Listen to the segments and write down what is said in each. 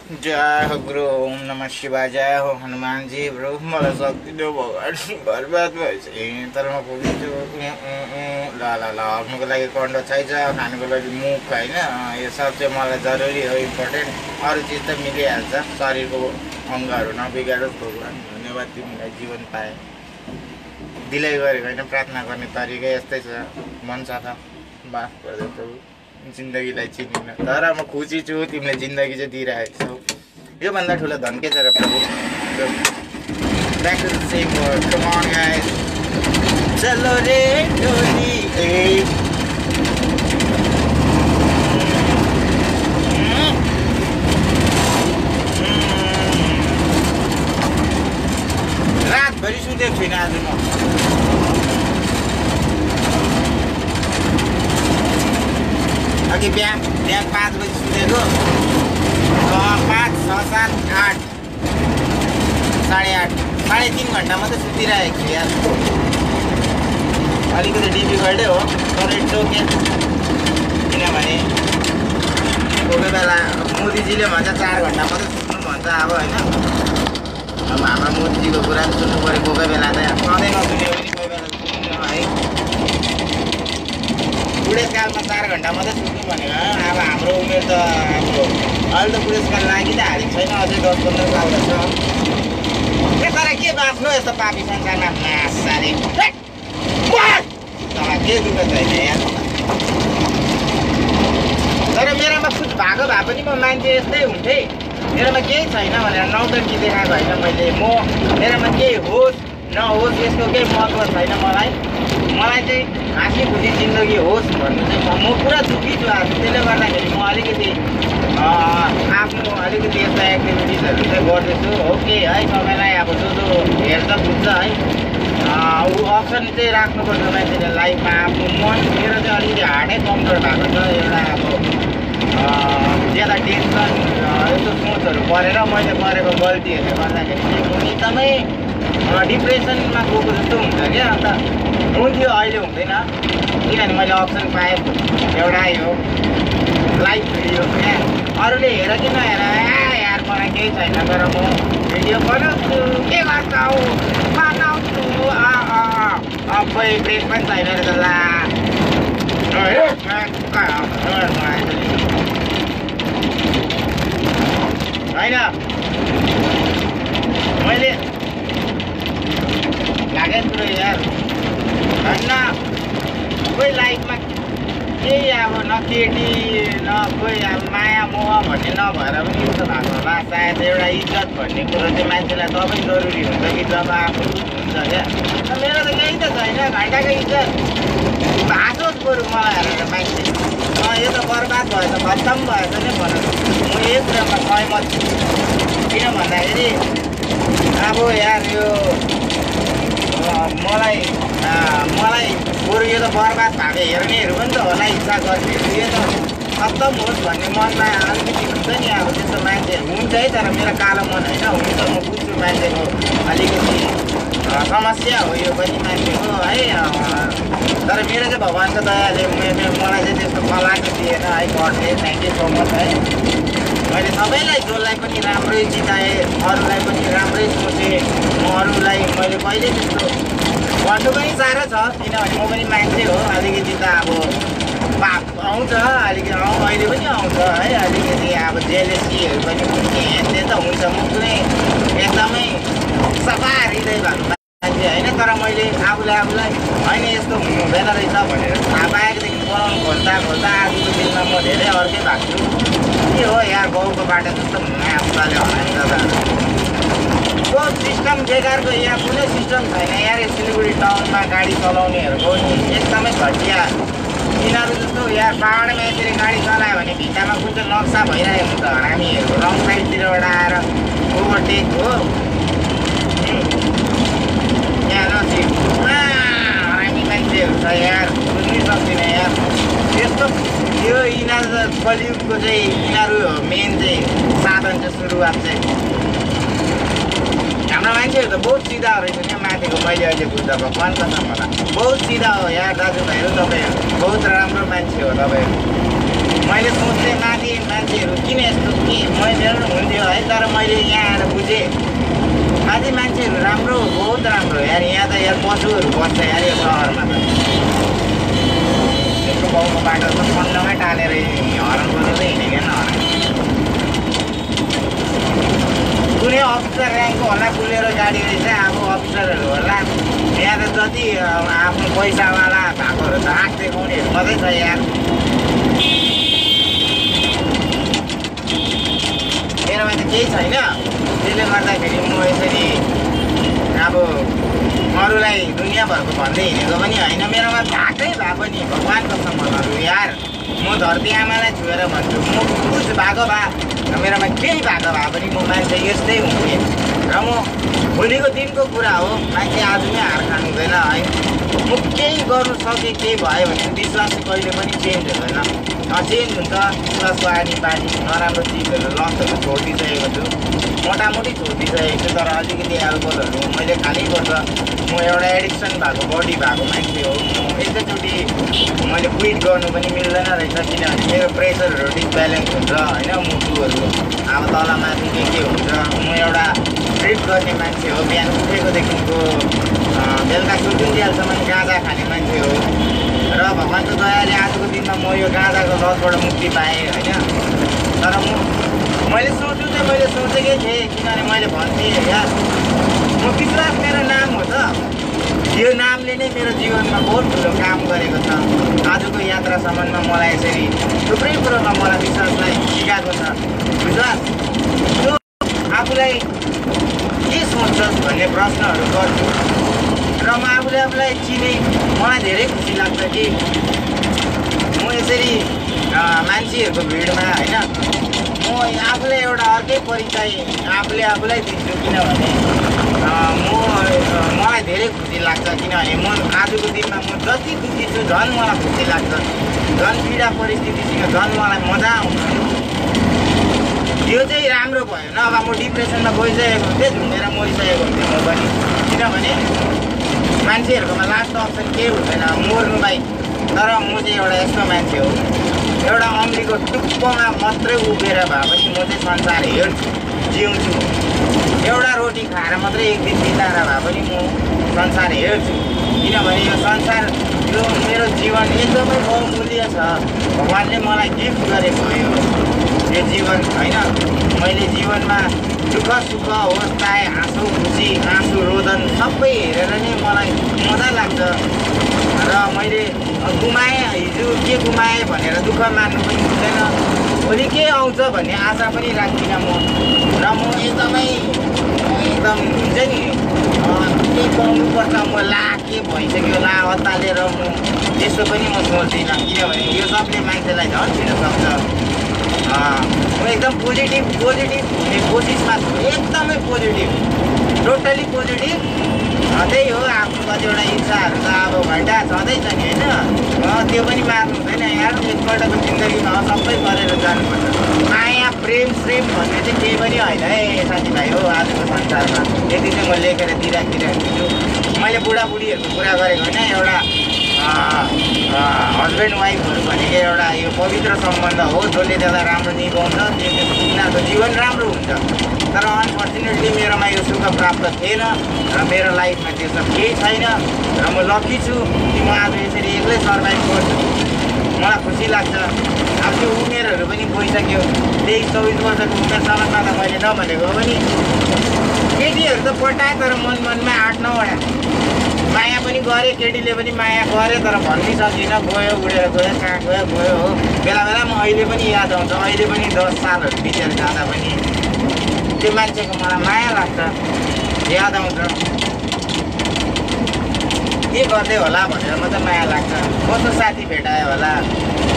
जय हो गुरु ओम नमः शिवाय जय हो हनुमान जी ब्रो मलाई सक्दिनँ भगवान् बर्बाद भएछ तर म पुगिन्छु ल ल ल हग्नुको लागि कन्डो चाहिन्छ खानुको लागि मुख होइन यो सब चाहिँ मलाई जरुरी हो इम्पोर्टेन्ट अरू चिज त मिलिहाल्छ शरीरको अङ्गहरू नबिगारोस् भगवान् धन्यवाद तिमीलाई जीवन पाए दिलै गरेको होइन प्रार्थना गर्ने तरिका यस्तै छ मन सफा माफ गरिदेऊ प्रभु जिन्दगीलाई चिनिन तर म खुसी छु तिमीले जिन्दगी चाहिँ दिइरहेको छौ योभन्दा ठुलो धन के छ र Prabhu back to the same word come on guys चलो रे डोली रातभरि सुतेको छुइनँ आज म अघि बिहान 5 बजी सुतेको 5, 6, 7, 8 8:30 3.5 घन्टा मात्रै सुतिरहेको छु यार अलिकति डिफिकल्टै हो तर इट्स ओके किनभने कोही बेला मोदीजीले भन्छ 4 घन्टा मात्रै सुत्नु भन्छ अब होइन अब हाम्रो मोदीजीको कुरा सुन्नु पऱ्यो कोही बेला त सधैँ नसुने पनि कोही बेला सुन्नु है बुढेसकालमा 4 घन्टा मात्रै सुत्नु भनेको अब हाम्रो उमेर त अब अहिले त बुढेसकाल लागि त हालेको छैन अझै 10-15 साल त छ तर के बाँच्नु यस्तो पापी संसारमा मासाले तर के दुःख छैन यार तर मेरोमा खुद भएको भए पनि म मान्छे यस्तै हुन्थेँ मेरोमा केही छैन भनेर नौटङ्की देखाएको होइन मैले मेरोमा केही होस् नहोस् यसको केही महत्त्व छैन मलाई चाहिँ हाँसी खुसी जिन्दगी होस् भन्नु चाहिँ म पुरा दुःखी छु आज त्यसले गर्दाखेरि म अलिकति आफ्नो अलिकति यस्ता एक्टिभिटिजहरू चाहिँ गर्दैछु ओके है तपाईँलाई अब जो हेर्छ बुझ्छ है ऊ अप्सन चाहिँ राख्नुपर्छ मान्छेले लाइफमा आफ्नो मन मेरो चाहिँ अलिकति हार्टै कमजोर भएको छ एउटा अब ज्यादा टेन्सन यस्तो सोचहरू परेर मैले गरेको गल्तीहरूले गर्दाखेरि चाहिँ म एकदमै डिप्रेसनमा गएको जस्तो हुन्छ क्या अन्त हुन्थ्यो अहिले हुँदैन किनभने मैले अप्सन पाएँ एउटा यो लाइभ भिडियो क्या अरूले हेर कि नहेर यार मलाई केही छैन तर म भिडियो बनाउँछु के गर्छौ बनाउँछु अबै ब्रेक पनि छैन रहेछ ला होइन मैले लागेको कुरो यार होइन कोही लाइफमा केही अब न केटी न कोही अब माया मोह भन्ने नभएर पनि यस्तो भएको होला सायद एउटा इज्जत भन्ने कुरो चाहिँ मान्छेलाई तबै जरुरी हुन्छ कि जब आफू हुन्छ क्या मेरो त केही त छैन घन्टाको इज्जत भाँचोस् बरु मलाई हेरेर मान्छे यो त बर्बाद भएछ खत्तम भएछ नै भनौँ म यही कुरामा सहमत छु किन भन्दाखेरि अब यार यो मलाई बरु यो त बर्बाद भएको हेर्नेहरू पनि त होला इच्छा गर्नेहरू यो त खत्तम होस् भन्ने मनमा अलिकति हुन्छ नि अब त्यस्तो मान्छे हुन्छ है तर मेरो कालो मन होइन हुन्छ म बुझ्छु मान्छेको अलिकति समस्या हो यो पनि मान्छेको है तर मेरो चाहिँ भगवान्को दयाले मलाई चाहिँ त्यस्तो कलाको दिएन है गडले थ्याङ्क यू सो मच है मैले सबैलाई जसलाई पनि राम्रै जिताएँ अरूलाई पनि राम्रै सोचेँ म अरूलाई मैले कहिले त्यस्तो भन्नु पनि साह्रो छ किनभने म पनि मान्छे हो अलिकति त अब पाप आउँछ अलिकति अहिले पनि आउँछ है अलिकति अब जेलेसीहरू पनि त्यो त हुन्छ म कुनै एकदमै सफा हृदय भएको मान्छे होइन तर मैले आफूलाई होइन यस्तो हुनु हुँदैन रहेछ भनेर थाहा पाएकोदेखि बनाउनु खोज्दा आजको दिनमा म धेरै अर्कै भएको छु के हो यार गाउँको बाटो जस्तो आफूलाई हरानी गर्दा सिस्टम बेकारको यहाँ कुनै सिस्टम छैन यार सिलगढी टाउनमा गाडी चलाउनेहरूको एकदमै घटिया यिनीहरू जस्तो यहाँ पाहाडमा यसरी गाडी चलायो भने भित्तामा कुन चाहिँ नक्सा भइरहेको हुन्छ हरामीहरूको रङ साइडतिरबाट आएर ओभरटेक हो यहाँ नजिक हरामी मान्छेहरू छ यार बुझ्नै सक्दिनँ यार यस्तो यो यिनीहरू कलियुगको चाहिँ यिनीहरू मेन चाहिँ साधन चाहिँ सुरुवात चाहिँ हाम्रो मान्छेहरू त बहुत सिधा रहेछ क्या माथिको मैले अहिले बुझ्दा भगवान् कसम होला बहुत सिधा हो यार दाजुभाइहरू तपाईँहरू बहुत राम्रो मान्छे हो तपाईँहरू मैले सोच्ने माथि मान्छेहरू किन यस्तो कि मैले हुन्थ्यो है, तर मैले यहाँ आएर बुझेँ माथि मान्छेहरू राम्रो, बहुत राम्रो यार। यहाँ त यार पशुहरू बस्छ यार यो सहरमा त। यसको गाउँको बाटो त सन्नमै टालेर हरन बजाउँदै हिँडेको न हरन। कुनै अफिसर ऱ्याङ्कको होला कुलेर गाडी रहेछ, अब अफिसरहरू होला। यहाँ त जति आफ्नो पैसावाला भएकोहरू त आँख देखाउनेहरू मात्रै छ यार। मेरोमा त केही छैन, त्यसले गर्दाखेरि म यसरी अब अरूलाई दुनियाँभरको भन्दै हिँडेको पनि होइन। मेरोमा भएकै भए पनि भगवान्को सम्बन्धहरू यार, म धरती आमालाई छोएर भन्छु, म कुछ भएको भए मेरोमा केही भएको भए पनि म मान्छे यस्तै हुन्थेँ। र म भोलिको दिनको कुरा हो, मान्छे आजमै हार खानु हुँदैन है। म केही गर्नु सकेँ, केही भयो भने विश्वास चाहिँ कहिले पनि चेन्ज हुँदैन। चेन्ज हुन्छ विश्वासको आनी बानी। नराम्रो चिजहरू लसहरू छोडिदिइसकेको छु, मोटामोटी छोडिदिइसकेको छु। तर अलिकति एल्कोहलहरू मैले खानैपर्छ। म एउटा एडिक्सन भएको बडी भएको मान्छे हो। म एकैचोटि मैले क्विट गर्नु पनि मिल्दैन रहेछ, किनभने मेरो प्रेसरहरू डिसब्यालेन्स हुन्छ होइन। मुटुहरू अब तलमाथि के हुन्छ। म एउटा ट्रिप गर्ने मान्छे हो। बिहान उठेकोदेखिको बेलुका सुतिन्जेलसम्म गाँजा खाने मान्छे हो। र भगवान्को दयाले आजको दिनमा म यो गाँजाको लतबाट मुक्ति पाएँ होइन। तर मैले सोचेकै थिएँ, किनभने मैले भन्थेँ यार म विश्वास मेरो नाम हो त। यो नामले नै मेरो जीवनमा बहुत ठुलो काम गरेको छ। आजको यात्रासम्ममा मलाई यसरी थुप्रै कुरोमा मलाई विश्वासलाई सिकाएको छ। विश्वास त्यो आफूलाई के सोच्छस् भन्ने प्रश्नहरू गर्छु र म आफूलाई चिने। मलाई धेरै खुसी लाग्छ कि म यसरी मान्छेहरूको भिडमा होइन, म आफूलाई एउटा अर्कै परिचय आफूलाई दिन्छु। किनभने मलाई धेरै खुसी लाग्छ, किनभने म आजको दिनमा म जति दुःखी छु झन् मलाई खुसी लाग्छ, झन् पीडा परिस्थितिसँग झन् मलाई मजा आउँछ। यो चाहिँ राम्रो भयो। नभए म डिप्रेसनमा गइसकेको हुन्थेँ, झुमेर मरिसकेको हुन्थेँ म पनि। किनभने मान्छेहरूकोमा लास्ट अप्सन केही हुँदैन मर्नु बाहेक। तर म चाहिँ एउटा यस्तो मान्छे हो, एउटा अम्लीको टुप्पोमा मात्रै उभिएर भए पनि म चाहिँ संसार हेर्छु, जिउँछु। एउटा रोटी खाएर मात्रै एक दिन बिताएर भए पनि म संसार हेर्छु। किनभने यो संसार, यो मेरो जीवन एकदमै बहुमूल्य छ। भगवान्ले मलाई गिफ्ट गरेको यो जीवन होइन। मैले जीवनमा दुःख सुख होस्, चाहे हाँसो खुसी आँसु रोदन सबै हेरेर नै मलाई मजा लाग्छ। र मैले गुमाएँ, हिजो के गुमाएँ भनेर दुःख मान्नु पनि हुँदैन। भोलि के आउँछ भन्ने आशा पनि राख्दिनँ म। र म एकदम हुन्छ नि के पाउनुपर्छ, म के भइसक्यो हतालेर म त्यस्तो पनि म सोच्दिनँ। किनभने यो सबले मान्छेलाई झन् छिन सक्छ। म एकदम पोजिटिभ हुने कोसिसमा छु, एकदमै पोजिटिभ, टोटली पोजिटिभ। त्यही हो, आफ्नो कतिवटा इच्छाहरू त अब घन्टा छँदैछ नि होइन। त्यो पनि मार्नु हुँदैन यार। एकपल्टको जिन्दगीमा सबै गरेर जानुपर्छ। माया प्रेम भन्ने चाहिँ केही पनि होइन है साथीभाइ हो आजको संसारमा। यति चाहिँ म लेखेर दिइराखिरहेको छु। मैले बुढाबुढीहरूको कुरा गरेको होइन, एउटा हस्बेन्ड वाइफहरू भनेको एउटा यो पवित्र सम्बन्ध हो। जसले त्यसलाई राम्रो निभाउँछ उनीहरूको जीवन राम्रो हुन्छ। तर अनफर्चुनेटली मेरोमा यो सुख प्राप्त थिएन र मेरो लाइफमा त्यो सब केही छैन। र म लकी छु कि म आज यसरी एक्लै सर्भाइभ गर्छु। मलाई खुसी लाग्छ। अब त्यो उमेरहरू पनि गइसक्यो। 23-24 वर्षको उमेरसम्ममा त मैले नभनेको पनि केटीहरू त पटाए, तर मनमा 8-9 माया पनि गरे, केटीले पनि माया गरे, तर भन्नै सकिनँ। गयो उडेर गयो, कहाँ गयो हो। बेला बेलामा अहिले पनि याद आउँछ। अहिले पनि 10 सालहरू बितेर जाँदा पनि त्यो मान्छेको मलाई माया लाग्छ, याद आउँछ। के गर्दै होला भनेर मात्रै माया लाग्छ। कस्तो साथी भेटायो होला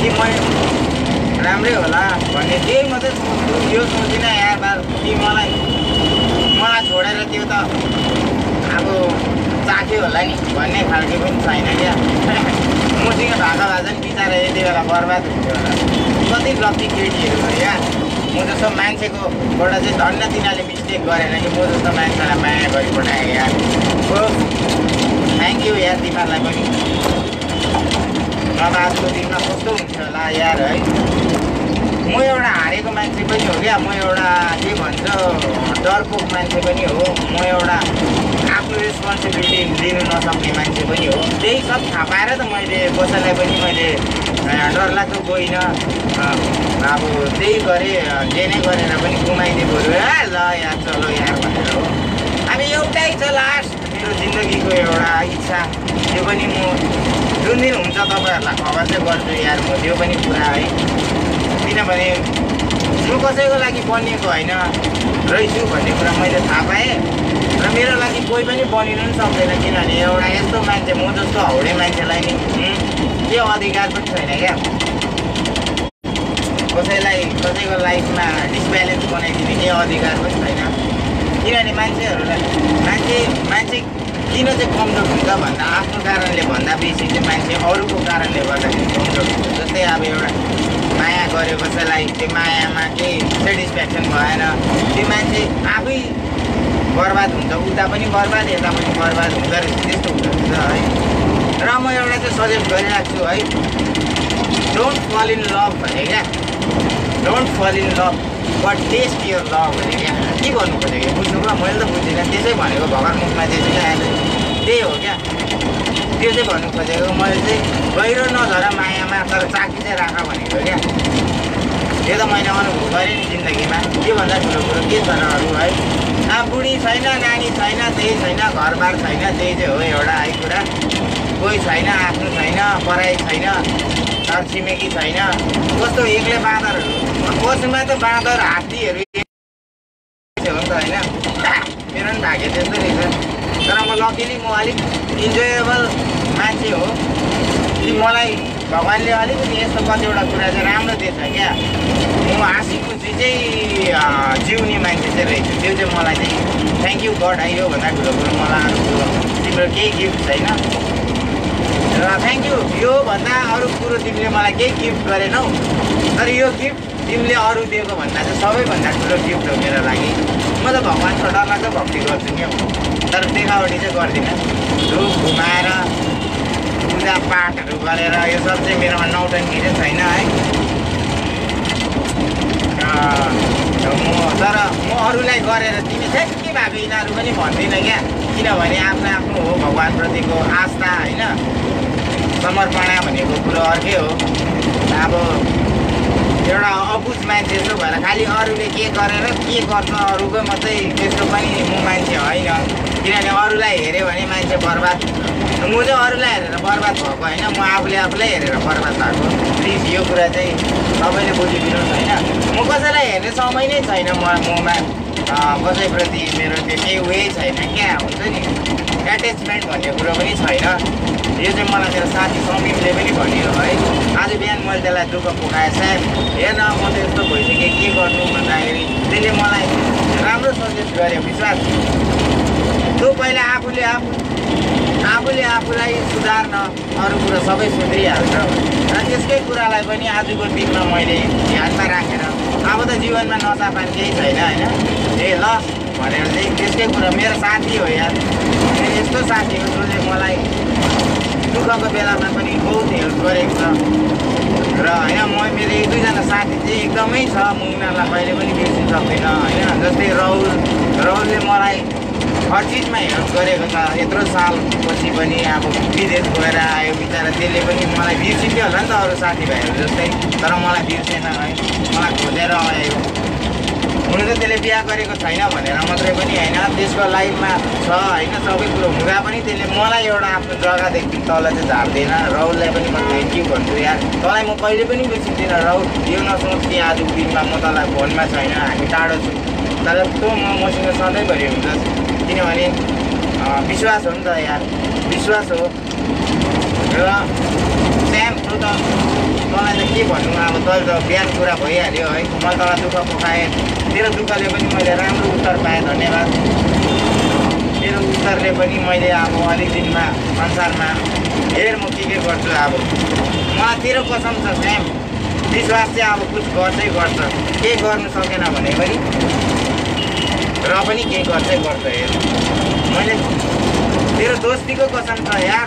कि मैले राम्रै होला भन्ने त्यही मात्रै सोच्छु। यो सोच्दिनँ यार बार कि मलाई छोडेर त्यो त अब चाख्यो होला नि भन्ने खालको पनि छैन क्या। मसँग भएको भए चाहिँ बिचरा यति बेला बर्बाद हुन्थ्यो होला। कति लकी केटीहरू भयो यार। म जस्तो मान्छेकोबाट चाहिँ धन्न तिनीहरूले मिस्टेक गरेन कि म जस्तो मान्छेलाई माया गरिपठाएँ यार। हो, थ्याङ्क यू यार तिमीहरूलाई पनि। अब आजको दिनमा कस्तो हुन्छ होला यार है। म एउटा हारेको मान्छे पनि हो क्या, म एउटा के भन्छ डरपोक मान्छे पनि हो, म एउटा आफ्नो रेस्पोन्सिबिलिटी लिनु नसक्ने मान्छे पनि हो। त्यही सब थाहा पाएर त मैले कसैलाई पनि मैले डरलाग्दो गइनँ, अब त्यही गरेँ, जे नै गरेर पनि गुमाइदिए बरु ल यार चलो यार भनेर हो। अब एउटै छ लास्ट मेरो जिन्दगीको एउटा इच्छा, त्यो पनि म जुन दिन हुन्छ तपाईँहरूलाई खबर चाहिँ गर्छु यार म, त्यो पनि कुरा है। किनभने म कसैको लागि बनिएको होइन रहेछु भन्ने कुरा मैले थाहा पाएँ र मेरो लागि कोही पनि बनिनु पनि सक्दैन, किनभने एउटा यस्तो मान्छे म जस्तो हाउडे मान्छेलाई नि के अधिकार पनि छैन क्या कसैको लाइफमा डिसब्यालेन्स बनाइदिने केही अधिकार पनि छैन। किनभने मान्छे किन चाहिँ कमजोर हुन्छ भन्दा आफ्नो कारणले भन्दा बेसी चाहिँ मान्छे अरूको कारणले गर्दाखेरि कमजोर हुन्छ। जस्तै अब एउटा माया गर्यो कसैलाई, त्यो मायामा केही सेटिस्फ्याक्सन भएन, त्यो मान्छे आफै बर्बाद हुन्छ, उता पनि बर्बाद यता पनि बर्बाद हुँदो रहेछ, त्यस्तो हुँदो रहेछ है। र म एउटा चाहिँ सजेस्ट गरिरहेको छु है, डोन्ट फल इन लभ भने क्या, don't fall in love but test your love भने क्या। के भन्नु खोजेको बुझ्नुभयो? मैले त बुझिनँ, त्यसै भनेको भगवान् मुखमा त्यसै आयो, त्यही हो क्या, त्यो चाहिँ भन्नु खोजेको मैले चाहिँ। गहिरो नझर मायामा तर चाकी चाहिँ राख भनेको क्या, त्यो त मैले अनुभव गरेँ नि जिन्दगीमा। त्योभन्दा ठुलो कुरो के छ र अरू है। बुढी छैन, नानी छैन, त्यही छैन, घरबार छैन, त्यही चाहिँ हो एउटा है कुरा। कोही छैन, आफ्नो छैन, पढाइ छैन, छर छिमेकी छैन, कस्तो एक्लै बाँदरहरू, बसमा त बाँदर हात्तीहरू हो नि त होइन। मेरो पनि भाग्य त्यस्तो रहेछ, तर म लकिली म अलिक इन्जोएबल मान्छे हो कि मलाई भगवान्ले अलिकति यस्तो कतिवटा कुरा चाहिँ राम्रो दिएछ क्या। म हाँसी खुसी चाहिँ जिउने मान्छे चाहिँ रहेछु, त्यो चाहिँ मलाई चाहिँ थ्याङ्क यू गड है। योभन्दा ठुलो कुरो मलाई अरू तिम्रो केही गिफ्ट छैन र थ्याङ्क यू। योभन्दा अरू कुरो तिमीले मलाई केही गिफ्ट गरेनौ, तर यो गिफ्ट तिमीले अरू दिएको भन्दा चाहिँ सबैभन्दा ठुलो गिफ्ट हो मेरो लागि। म त भगवान्को डरलाग्दो भक्ति गर्छु नि हौ, तर देखावटी चाहिँ गर्दिनँ। धुप घुमाएर पूजापाठहरू गरेर यो सब चाहिँ मेरोमा नौटङ्की चाहिँ छैन है। तर म अरूलाई गरेर तिमी चाहिँ के भएको यिनीहरू पनि भन्दिनँ क्या, किनभने आफ्नो आफ्नो हो भगवान्प्रतिको आस्था होइन, समर्पणा भनेको कुरो अर्कै हो। अब एउटा अबुझ मान्छे जस्तो भएर खालि अरूले के गरेर के गर्छ अरूको मात्रै त्यस्तो पनि म मान्छे होइन, किनभने अरूलाई हेऱ्यो भने मान्छे बर्बाद। म चाहिँ अरूलाई हेरेर बर्बाद भएको होइन, म आफूलाई हेरेर बर्बाद भएको। प्लिज यो कुरा चाहिँ सबैले बुझिदिनुहोस् होइन। म कसैलाई हेर्ने समय नै छैन ममा, कसैप्रति मेरो त्यो केही उयो छैन क्या, हुन्छ नि एट्याचमेन्ट भन्ने कुरो पनि छैन। यो चाहिँ मलाई मेरो साथी समीरले पनि भन्यो है। आज बिहान मैले त्यसलाई दुःख पुगाएँ, सायद हेर्न म त यस्तो भइसकेँ के गर्नु भन्दाखेरि त्यसले मलाई राम्रो सजेस्ट गर्यो। विश्वास तँ पहिला आफूले आफूलाई सुधार्न, अरू कुरा सबै सुध्रिहाल्छ। र त्यसकै कुरालाई पनि आजको दिनमा मैले ध्यानमा राखेर अब त जीवनमा नसापान केही छैन होइन, ए ल भनेर चाहिँ त्यसकै कुरा। मेरो साथी हो यार, यस्तो साथी हो जसले मलाई दुःखको बेलामा पनि बहुत हेल्प गरेको छ। र होइन मेरो एक दुईजना साथी चाहिँ एकदमै छ, म उनीहरूलाई कहिले पनि बिर्सिन सक्दिनँ होइन। जस्तै राहुलले मलाई हर चिजमा हेल्प गरेको छ, यत्रो सालपछि पनि अब विदेश गएर आयो बिचरा, त्यसले पनि मलाई बिर्सिन्थ्यो होला नि त अरू साथीभाइहरू जस्तै, तर मलाई बिर्सेन है, मलाई खोजेर आयो। हुन त त्यसले बिहा गरेको छैन भनेर मात्रै पनि होइन, त्यसको लाइफमा छ होइन सबै कुरो हुँदा पनि त्यसले मलाई एउटा आफ्नो जग्गादेखि तल चाहिँ झार्दैन। राहुललाई पनि म थ्याङ्क यू भन्छु यार, तँलाई म कहिले पनि बिर्सिँदिनँ राहुल। यो नसोच कि आजको दिनमा म तँलाई फोनमा छैन, हामी टाढो छु, तर तँ मसँग सधैँभरि हुन्छस्, किनभने विश्वास हो नि त यार, विश्वास हो। र स्याम तँ त तँलाई त के भन्नु, अब तैँले त बिहान कुरा भइहाल्यो है। मैले तँलाई दुःख पोखाएँ, तेरो दुःखले पनि मैले राम्रो उत्तर पाएँ, धन्यवाद। तेरो उत्तरले पनि मैले अब अलिक दिनमा संसारमा हेर म के गर्छु। अब मलाई तेरो कसम छ स्याम, विश्वास चाहिँ अब कुछ गर्छै गर्छ, केही गर्नु सकेन भने पनि र पनि केही गर्छै गर्छ। हेर मैले तेरो दोस्तीको कसम छ यार,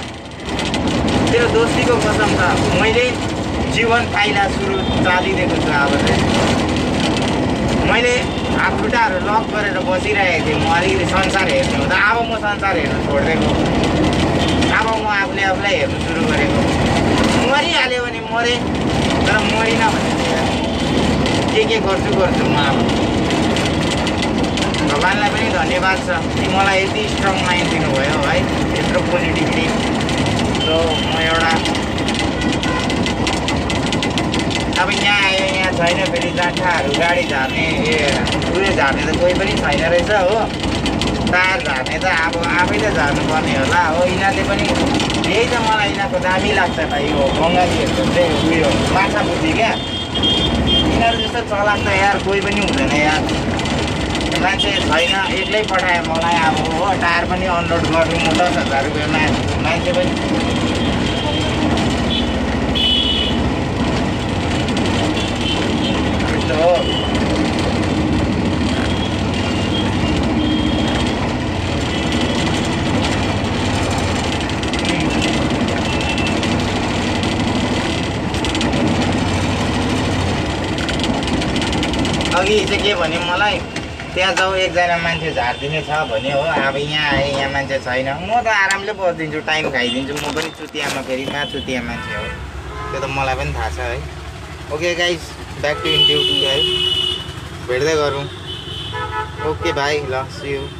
तेरो दोस्तीको कसम छ, मैले जीवन पाइला सुरु चालिदिएको छु अब चाहिँ मैले हात खुट्टाहरू लक गरेर बसिरहेको थिएँ म अलिकति संसार हेर्नु हुँदा अब म संसार हेर्नु छोडिदिएको अब म आफूलाई हेर्नु सुरु गरेको मरिहाल्यो भने मरेँ तर मरिनँ भने के गर्छु म अब भगवान्लाई पनि धन्यवाद छ कि मलाई यति स्ट्रङ माइन्ड दिनुभयो है यत्रो पोजिटिभली सो म एउटा अब यहाँ आयो यहाँ छैन फेरि जाठाहरू गाडी झार्ने उयो झार्ने त कोही पनि छैन रहेछ हो टायर झार्ने त अब आफै त झार्नुपर्ने होला हो यिनीहरूले पनि यही त मलाई यिनीहरूको दामी लाग्छ भाइ यो बङ्गालीहरूको चाहिँ उयो माछा बुद्धि क्या यिनीहरू जस्तो चलाक त यार कोही पनि हुँदैन यार मान्छे छैन एक्लै पठायो मलाई अब हो टायर पनि अनलोड गर्नु म 10,000 रुपियाँमा मान्छे पनि हो अघि चाहिँ के भन्यो मलाई त्यहाँ जाऊ एकजना मान्छे झारिदिने छ भन्यो हो अब यहाँ आएँ यहाँ मान्छे छैन म त आरामले बसिदिन्छु टाइम खाइदिन्छु म पनि चुतियामा फेरि चुतिया मान्छे हो त्यो त मलाई पनि थाहा छ है okay guys back to in duty है भेट्दै गरौँ ओके भाइ ल सी यू